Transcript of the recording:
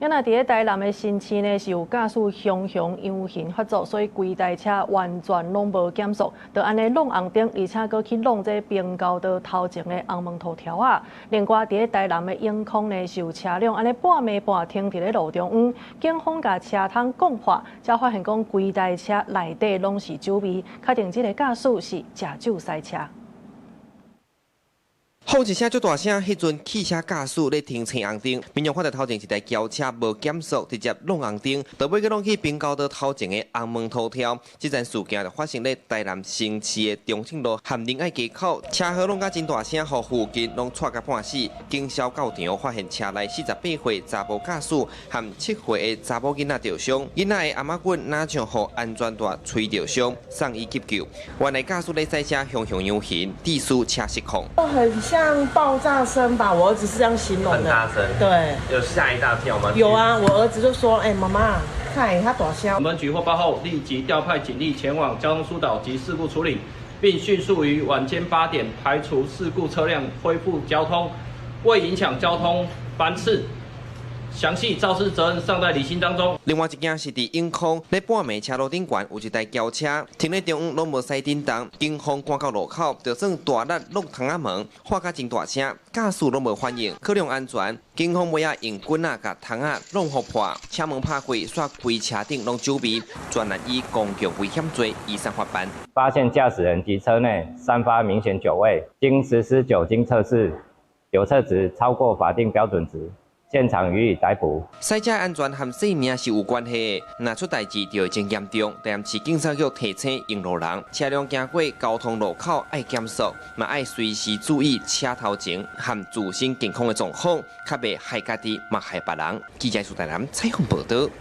若佇咧台南的新市呢，是有駕駛雄雄陽刑發作，所以規台車完全攏無減速，就按呢挵紅燈，而且閣去挵這平交道頭前的紅門塗條仔。另外，佇咧台南的永康呢，是有車輛按呢半暝半停佇咧路中央，警方共車窗摃破，才發現講規台車內底攏是酒味，確定這個駕駛是食酒駛車。轟一聲足大聲，彼陣汽車駕駛咧停青紅燈，民眾看著頭前一台轎車無減速，直接挵紅燈，倒尾閣挵去平交道頭前的紅門塗條。這件事件就發生咧台南新市的中正路和仁愛街口，車禍挵甲真大聲，予附近攏掣甲半死。警消到場發現車內48歲查埔駕駛和7歲的查某囡仔著傷，囡仔的阿媽棍若像予安全帶吹著傷，送醫急救。原來駕駛咧駛車雄雄陽刑，致使車失控。很像爆炸聲吧，我兒子是這樣形容的。很大聲。對。有嚇一大跳嗎？有啊，我兒子就說：“欸，媽媽，看它大聲。” 分局獲報後，立即調派警力前往交通疏導及事故處理，並迅速於晚間8點排除事故車輛，恢復交通，未影響交通班次。詳細肇事責任尚在釐清當中。另外一件是佇永康，咧半暝車路頂懸有一台轎車停咧中央，攏無駛振動，警方趕到路口，就算大力挵窗仔門，喊甲真大聲，駕駛攏無反應，考量安全，警方尾仔用棍仔共窗仔挵予破，車門拍開，煞規車頂攏酒味，專案以公共危險罪移送法辦。發現駕駛人及車內散發明顯酒味，經實施酒精測試，酒測值超過法定標準值。現場予以逮捕。駛車安全和性命是有關係的，若出代誌就會真嚴重。台南市警察局提醒用路人，車輛經過交通路口愛減速，嘛愛隨時注意車頭前和自身健康的狀況，較袂害家己，嘛害別人。記者蘇台南採訪報導。